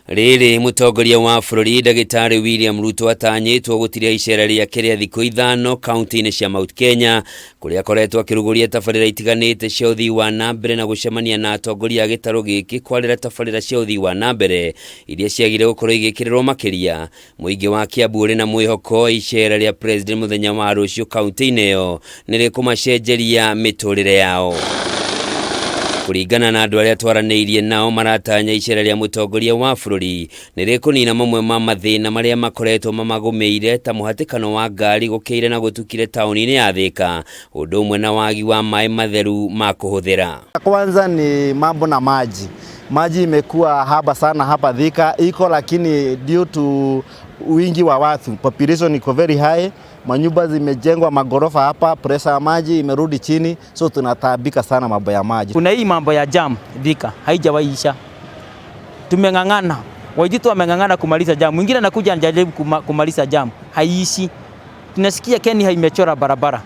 Rĩrĩ mũtongoria wa bũrũri ndagĩtarĩ William Ruto atanyĩtwo gũtiria icera rĩake rĩa thikũ ithano kaunti-inĩ cia Mount Kenya kũrĩa akoretwo akĩrugũria tabarĩra itiganĩte cia ũthii wa na mbere na gũcemania na atongoria a gĩtarũ gĩkĩ kwarĩra tabarĩra cia ũthii wa na mbere iria ciagire gũkorwo igĩkĩrĩrwo makĩria. Mũingĩ wa Kiambu ũrĩ na mwĩhoko icera rĩa president mũthenya wa rũciũ kaunti-inĩ ĩyo nĩ rĩkũmacenjeria mĩtũrĩre yao. Kũringana na andũ arĩa twaranĩirie nao maratanya icera rĩa mũtongoria wa bũrũri nĩ rĩkũnina mamwe ma mathĩna marĩa makoretwo mamagũmĩire ta mũhatĩkano wa ngari gũkĩire na gũtukire taũni-inĩ ya Thĩka ũndũ ũmwe na wagi wa maĩ matheru ma kũhũthĩra. Kwanza ni mambo na maji. Maji imekuwa haba sana hapa Thika iko, lakini due to wingi wa watu, population iko very high, manyumba zimejengwa magorofa hapa, pressure ya maji imerudi chini, so tunataabika sana mambo ya maji. Kuna hii mambo ya jam Thika haijawahi isha. Tumeng'ang'ana, Waititu wameng'ang'ana kumaliza jam, mwingine anakuja anajaribu kumaliza jam, haiishi. Tunasikia Kenya imechora barabara,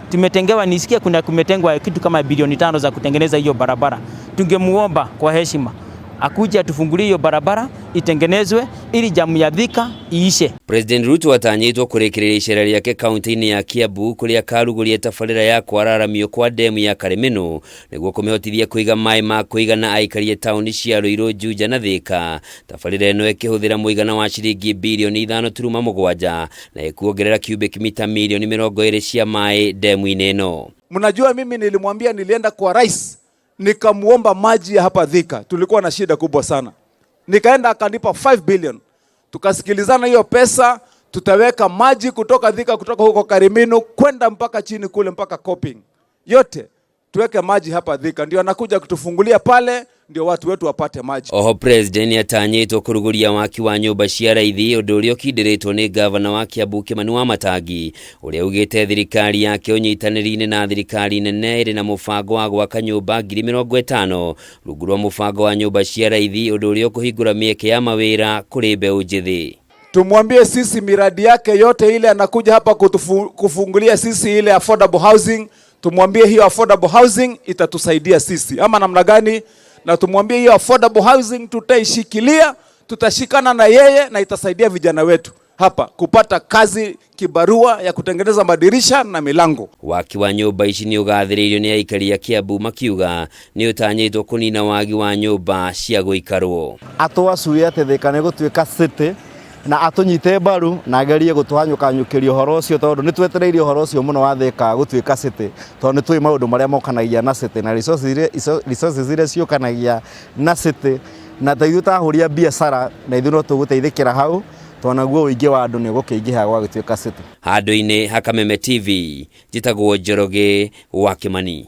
tumetengewa, nisikia kuna kumetengwa kitu kama bilioni 5 za kutengeneza hiyo barabara. Tungemuomba kwa heshima akuje atufungulie hiyo barabara itengenezwe ili jamu ya Thika iishe. President Ruto atanyĩtwo kũrĩkĩrĩria icera rĩake kaunti-inĩ ya Kiambu kũrĩa akarugũria tabarĩra ya kwararamio kwa demu ya Karĩmĩnũ nĩguo kũmĩhotithia kũiga maĩ ma kũigana aikaria taũni cia Ruiru, Juja na Thika. Tabarĩra ĩno ĩkĩhũthĩra mũigana wa ciringi birioni 5.7 na ĩkuongerera cubic mita milioni 20 cia maĩ demu-inĩ ĩno. Mnajua mimi nilimwambia, nilienda kwa rais nikamuomba maji ya hapa Thika, tulikuwa na shida kubwa sana. Nikaenda akanipa 5 billion, tukasikilizana hiyo pesa tutaweka maji kutoka Thika, kutoka huko Karimino kwenda mpaka chini kule mpaka Coping, yote tuweke maji hapa Thika. Ndio anakuja kutufungulia pale, ndio watu wetu wapate maji. Oho president nĩatanyĩtwo kũrugũria waki wa nyũmba cia raithi ũndũ ũrĩa ũkindĩrĩtwo nĩ gavana wa Kiambu Kimani Wamatangi ũrĩa ugĩte thirikari yake ũnyitanĩri-inĩ na thirikari nene ĩrĩ na mũbango wa gwaka nyũmba 50,000 rungu rwa mũbango wa nyũmba cia raithi ũndũ ũrĩa ũkũhingũra mĩeke ya mawĩra kũrĩ mbeũ njĩthĩ. Tumwambie sisi miradi yake yote ile anakuja hapa kufungulia sisi ile affordable housing, tumwambie hiyo affordable housing itatusaidia sisi ama namna gani? Na tumwambie hiyo affordable housing tutaishikilia, tutashikana na yeye na itasaidia vijana wetu hapa kupata kazi, kibarua ya kutengeneza madirisha na milango. Waki wa nyũmba ici nĩ ũgathĩrĩirio nĩ aikari a Kiambu makiuga nĩ ũtanyĩtwo kũnina wagi wa nyũmba cia gũikarwo. Atwacure atĩ Thika nĩ gũtuĩka city na atũnyite mbaru na agerie gũtũhanyũkanyũkĩria ũhoro ũcio tondũ nĩ twetereire ũhoro ũcio mũno wa Thika gũtuĩka city tondũ nĩ tũĩ maũndũ marĩa mokanagia na city na resources iria ciũkanagia na city na ta ithuĩ tahũria biacara na ithuĩ no tũgũteithĩkĩra hau tondũ naguo ũingĩ wa andũ nĩ ũgũkĩingĩha gwagĩtuĩka city. Handũ-inĩ ha Kameme TV, njĩtagwo Njoroge wa Kimani.